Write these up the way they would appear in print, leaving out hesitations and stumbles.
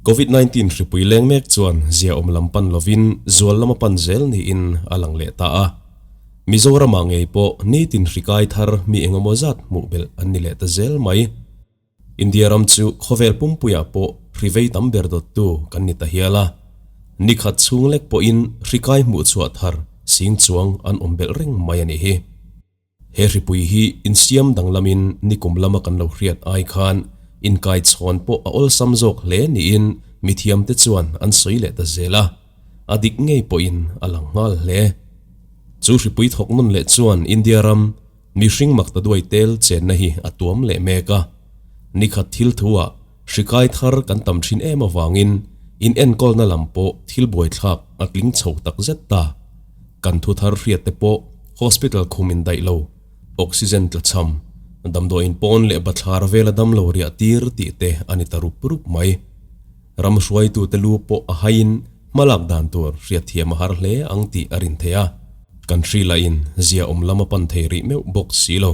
Covid 19 hripui leng mek chuan ziaawm lam pan lovin zual lam a pan zel niin a lang leh ta a. Mizoramah ngei pawh nitin hri kai thar mi engemaw zat hmuh belh an ni leh ta zel mai. India ram chu khawvel pumpuiah pawh hri vei tam ber dawttu kan ni ta hial a. Ni khat chhung lek pawhin hri kai hmuh chhuah thar sing chuang an awm belh reng mai a nih hi. He hripui hi insiam danglamin nikum lama kan lo hriat ai khan inkaichhawn pawh a awlsam zawk hle niin mithiamte chuan an sawi leh ta zel a, a dik ngei pawhin a lang nghal hle. Chu hripui thawk nawn leh chuan India ram mihring makta duai tel chenna hi a tuam leh mek a, nikhat thil thuah hrikai thar kan tam thin em avangin inenkawlna lam pawh thil buaithlak a tling chho takzet ta. Kan thu thar hriat te pawh hospital khum in daih lo, oxygen tla cham, damdawiin pawn leh bathlar vela damlo riah tir tih te a ni ta rup rup mai. Ram hruaitu te lu pawh a haiin hmalak dan tur hriatthiam a har hle ang tih a rin theih a, kan hri lahin zia awm lam a pan thei rih meuh bawk si lo.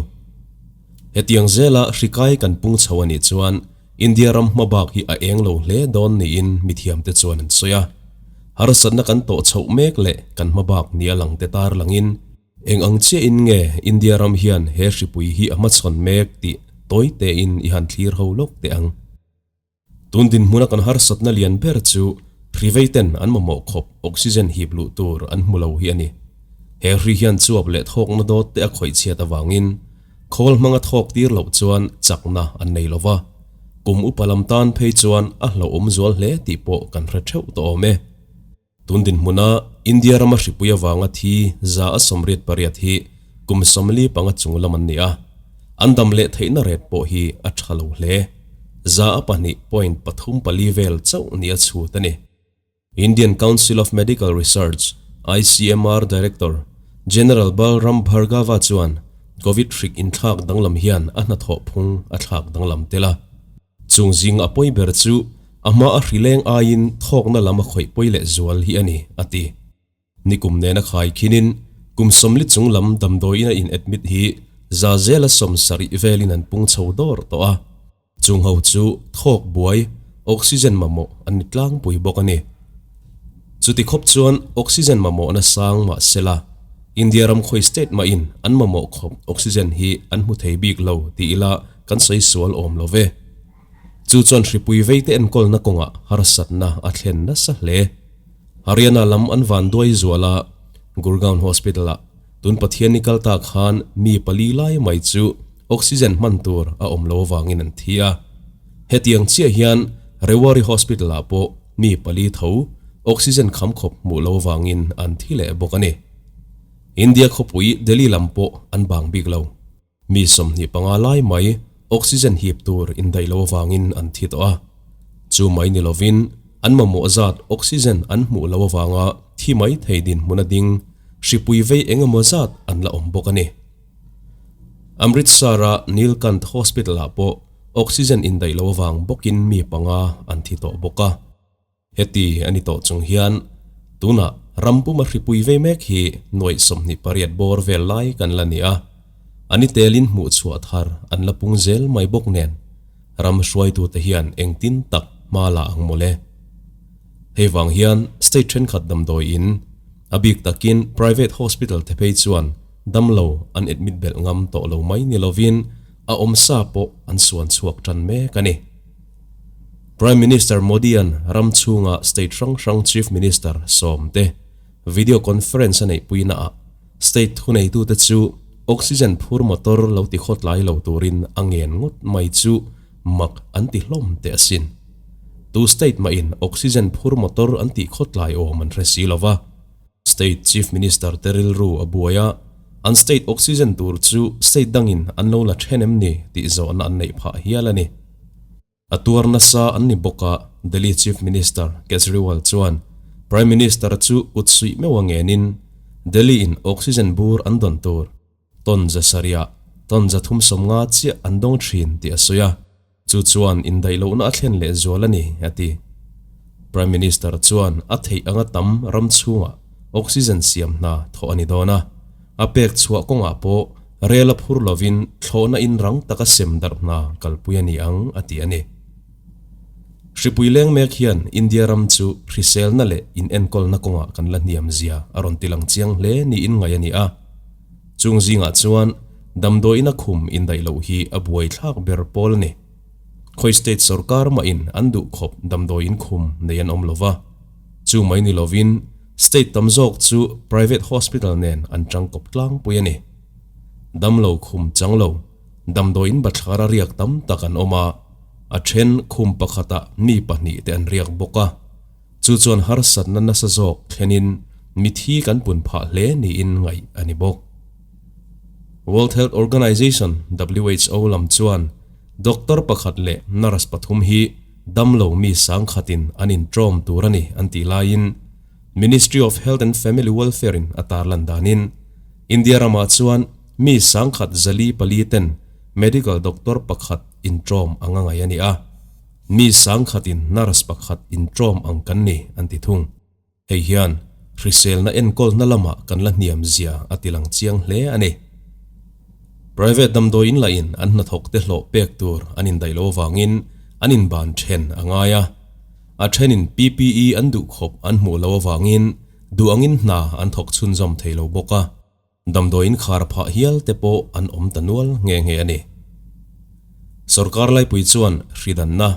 Hetiang zela hri kai kan pung chho a nih chuan India ram hmabak hi a eng lo hle dawn niin mithiamte chuan an sawi a. Harsatna kan tawh chhoh mek leh kan hmabak nia lang te tar langin eng ang chiahin nge India ram hian he hripui hi a hmachhawn mek tih tawi tein i han thlir ho lawk teh ang. Tun dinhmuna kan harsatna lian ber chu hri veiten an mamawh khawp oxygen hip luh tur an hmu lo hi a ni. He hri hian chuap leh thawkna dawt te a khawih chhiat avangin Khawl hmanga thawk tir loh chuan chakna an nei lo va, kum upa lam tan phei chuan a hlauhawm zual hle tih pawh kan hre theuh tawh awm e. Tun dinhmuna India rama hripui avanga thi 188 hi kum 45 chung lam an ni a, an dam leh theihna ret pawh hi a tha lo hle. 2.34 vel chauh nia chhut a ni. Indian Council of Medical Research, ICMR, Director General Balram Bhargava chuan Covid hrik inthlak danglam hian a hnathawh phung a thlak danglam tel a. Chung zing a pawi ber chu a hma a hrileng aiin thawkna lam a khawih pawi leh zual hi a ni, a ti. Nikum nena khai khinin kum 40 chung lam damdawiin a in admit hi 70% velin an pung chho dawr tawh a. Chung ho chu thawk buai, oxygen mamawh an ni tlangpui bawk a ni. Chuti khawp chuan oxygen mamawhna sang mah sela, India ram khawi state mahin an mamawh khawp oxygen hi an hmu thei bik lo ti ila kan sawi sual awm lo ve. Chu chuan hripui veite enkawlna kawngah harsatna a thlen nasa hle. Haryana lam an van duai zual a, Gurgaon Hospital-ah Tun Pathianni kal ta khan mi pali lai mai chu oxygen hman tur a awm lo avangin an thi a. Hetiang chiah hian Rewari Hospital ah pawh mi pali tho oxygen kham khawp hmuh lo avangin an thi leh bawk a ni. India khawpui Delhi lam pawh an bang bik lo. Mi 25 lai mai oxygen hip tur indaih lo avangin an thi tawh a. Chu mai ni lovin an mamawh zat oxygen an hmuh lo avanga thi mai thei dinhmun a ding hripui vei eng emaw zat an la awm bawk a ni. Amritsar-a Nilkanth Hospital-ah pawh oxygen indaih lo avang bawkin mi panga an thi tawh bawk a. Heti a ni tawh chung hian tunah ram puma hripui vei mek hi nuaih 28 bawr vel lai kan la ni a, a ni telin hmuh chhuah thar an la pung zel mai bawk nen ram hruaitute hian engtin tak hma la ang mawle. Hei vang hian state thenkhat damdawiin, a bik takin private hospital te phei chuan damlo an admit belh ngam tawh lo mai ni lovin a awmsa pawh an suan chhuak tan mek a ni. Prime Minister Modi-a'n ram chhunga state hrang hrang Chief Minister sawmte video conference a neihpuinaah state thuneitute chu oxygen phur motor lo ti khawtlai lo turin a ngen ngawt mai chu mak an ti hlawm teh asin. Tu state mahin oxygen phur motor an tih khawtlai awm an hre si lova. State Chief Minister te rilru a buai a, an state oxygen tur chu state dangin an lo la then em ni tih zawhna an neih phah hial a ni. A tuar nasa an ni bawk a, Delhi Chief Minister Kejriwal chuan Prime Minister chu kut suih meuh a ngenin Delhi in oxygen bur an dawn tur ton 300, ton 350 chiah an dawng thin tih a sawi a. Chu chuan indaih lohna a thlen leh zual a ni, a ti. Prime Minister chuan a theih anga tam ram chhungah oxygen siam hna thawh a ni dawn a, a pek chhuah kawngah pawh rel a phur lovin thlawhna in rang taka sem darh hna kalpui a ni ang, a ti a ni. Hripui leng mek hian India ram chu hriselna leh inenkawlna kawngah kan la hniam zia a rawn tilang chiang hle niin ngaih a ni a. Chung zingah chuan damdawiina khum indaih loh hi a buaithlak ber pawl a ni. Khawi state sorkar mahin an duh khawp damdawiin khum nei an awm lo va. Chu mai ni lovin state tam zawk chu private hospital nen an tangkawp tlangpui a ni. Damlo khum chang lo damdawiin bathlar a riak tam tak an awm a, a then khum pakhatah mi pahnihte an riak bawk a. Chu chuan harsatna nasa zawk thlenin mithi kan pun phah hle niin ngaih a ni bawk. World Health Organization, who, lam chuan doctor pakhat leh nurse pathum hi damlo mi sangkhatin an intawm tur a ni an tih laiin Ministry of Health and Family Welfare in a tarlan danin India ramah chuan mi sangkhat 404 ten medical doctor pakhat intawm anga ngaih a ni a. Mi sangkhatin nurse pakhat intawm ang kan ni an ti thung. Hei hian hriselna enkawlna lamah kan la hniam zia a tilang chiang hle a ni. Private damdawiin lahin an hnathawkte hlawh pek tur an indaih lo avangin an inban then a ngai a. A thenin PPE an duh khawp an hmuh lo avangin duh angin hna an thawk chhunzawm thei lo bawk a. Damdawiin khar phah hial te pawh an awm ta nual nghe nghe a ni. Sorkar laipui chuan hridanna,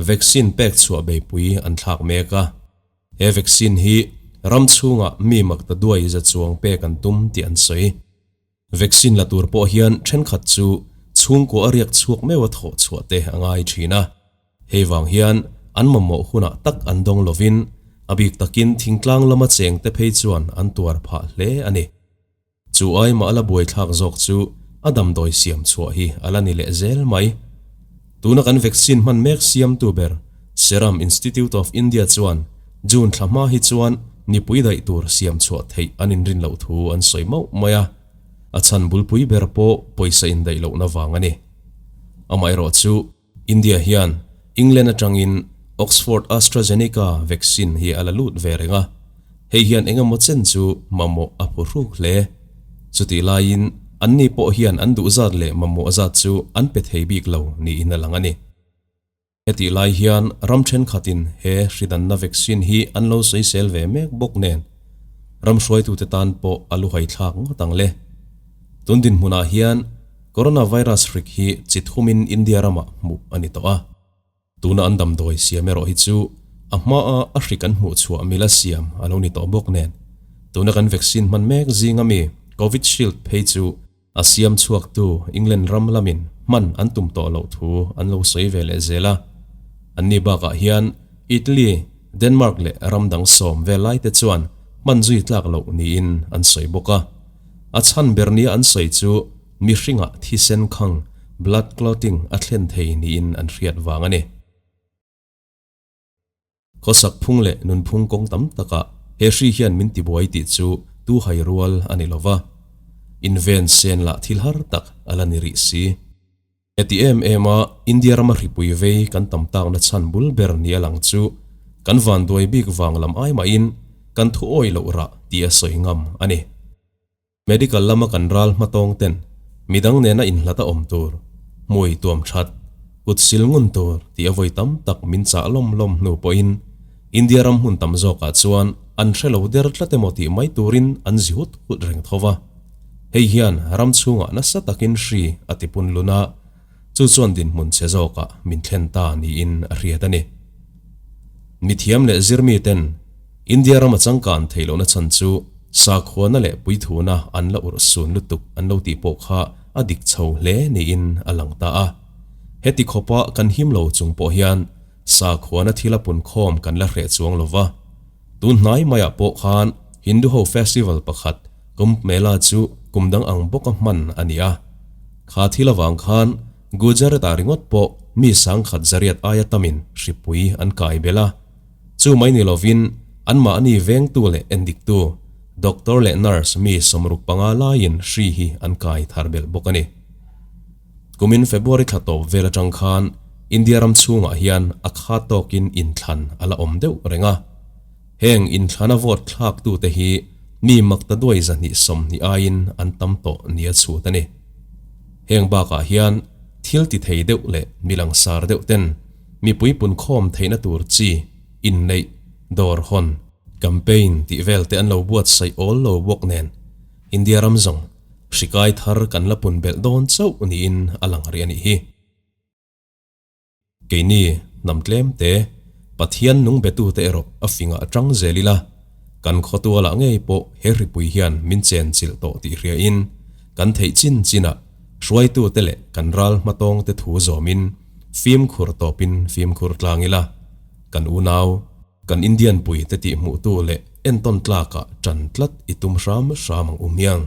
vaccine pek chhuah beipui an thlak mek a. He vaccine hi ram chhungah mi makta duai za chuang pek an tum tih an sawi. Vaccine la tur pawh hian thenkhat chu chhungkua a riak chhuak meuh a thawh chhuah te a ngai thin a. Hei vang hian an mamawh hunah tak an dawng lovin a bik takin thingtlang lama cheng te phei chuan an tuar phah hle a ni. Chu ai mah la buaithlak zawk chu a damdawi siam chhuah hi a la ni leh zel mai. Tuna kan vaccine hman mek siamtu ber Serum Institute of India chuan June thla hma hi chuan nipui daih tur siam chhuah theih an inrin loh thu an sawi mauh mai a, a chhan bulpui ber pawh pawisa indaih lohna vang a ni. Amaherawh chu India hian England atangin Oxford AstraZeneca vaccine hi a la lut ve reng a, hei hian eng emaw chen chu mamawh a phu hruk hle. Chutih laiin anni pawh hian an duh zat leh mamawh zat chu an pe thei bik lo niin a lang a ni. Hetih lai hian ram thenkhatin he hridanna vaccine hi an lo sawisel ve mek bawk nen ram hruaitute tan pawh a luhai thlak ngawt ang le. Tun dinhmunah hian Coronavirus hrik hi chi thumin India ramah hmuh a ni tawh a. Tuna an damdawi siam erawh hi chu a hmaa a hrik an hmuh chhuah mila siam a lo ni tawh bawk nen. Tuna kan vaccine hman mek zinga mi Covidshield phei chu a siam chhuaktu England ram lamin hman an tum tawh loh thu an lo sawi ve leh zel a. Anni bakah hian Italy, Denmark leh ram dang sawm vel laite chuan hman zui tlak loh niin an sawi bawk a. A chhan ber nia an sawi chu mihringah thisen khang, blood clotting, a thlen thei niin an hriat vang a ni. Khawsak phung leh nunphung kawng tam takah he hri hian min tibuai tih chu tu hai rual a ni lova, inven sen lah thil har tak a la ni rih si. Heti em em a India rama hripui vei kan tam takna chhan bul ber ni a lang chu kan vanduai bik vang lam ai mahin kan thu awih loh rah tih a sawi ngam a ni. Medical lama kan ral hmatawng ten midang nena inhlat a awm tur, hmui tuam that, kut sil ngun tur tih a vawi tam tak min chah lawm lawm hnu pawhin India ram hmun tam zawkah chuan an hre lo der tlat emaw tih mai turin an zi hut hut reng tho va. Hei hian ram chhungah nasa takin hri a ti pun lun a, chu chuan dinhmun chhe zawkah min thlen ta niin a hriat a ni. Mithiam leh zirmi ten India rama changkan theih lohna chhan chu sakhuana leh puithuna an la urh sun lutuk an lo tih pawh kha a dik chho hle niin a lang ta a. Heti khawpa kan him lo chung pawh hian sakhuana thil a punkhawm kan la hreh chuang lo va. Tun hnai maiah pawh khan Hindu ho festival pakhat Kumbh Mela chu kum dang ang bawka hman a ni a. Kha thil avang khan Gujarat-ah ringawt pawh mi sangkhat zariat aia tamin hripui an kai belh a. Chu mai ni lovin anmahni vengtu leh endiktu, doctor leh nurse mi 65 laiin hri hi an kai thar belh bawk a ni. Kumin February thla tawp vel atang khan India ram chhungah hian a kha tawkin inthlan a la awm deuh reng a. Heng inthlana vote thlaktute hi mi makta duai 220 aiin an tam tawh nia chhut a ni. Heng bakah hian thil ti thei deuh leh mi langsar deuh ten Mipui punkhawm theihna tur chi, inneih, dawr hawn, campaign tih vel te an lo buatsaih awl lo bawk nen, India ram zawng hri kai thar kan la pun belh dawn chauh niin a lang rih a nih hi. Keini hnam tlem te, Pathian nung betute erawh a fingah atang zel ila, kan khawtualah ngei pawh he hripui hian min chen chilh tawh tih hriain, kan theih chin chinah hruaitute leh kan ral hmatawngte thu zawmin fimkhur tawpin fimkhur tlang ila, kan unau, kan Indian puite tih hmuhtu leh entawn tlakah tan tlat i tum hram hram ang u hmiang.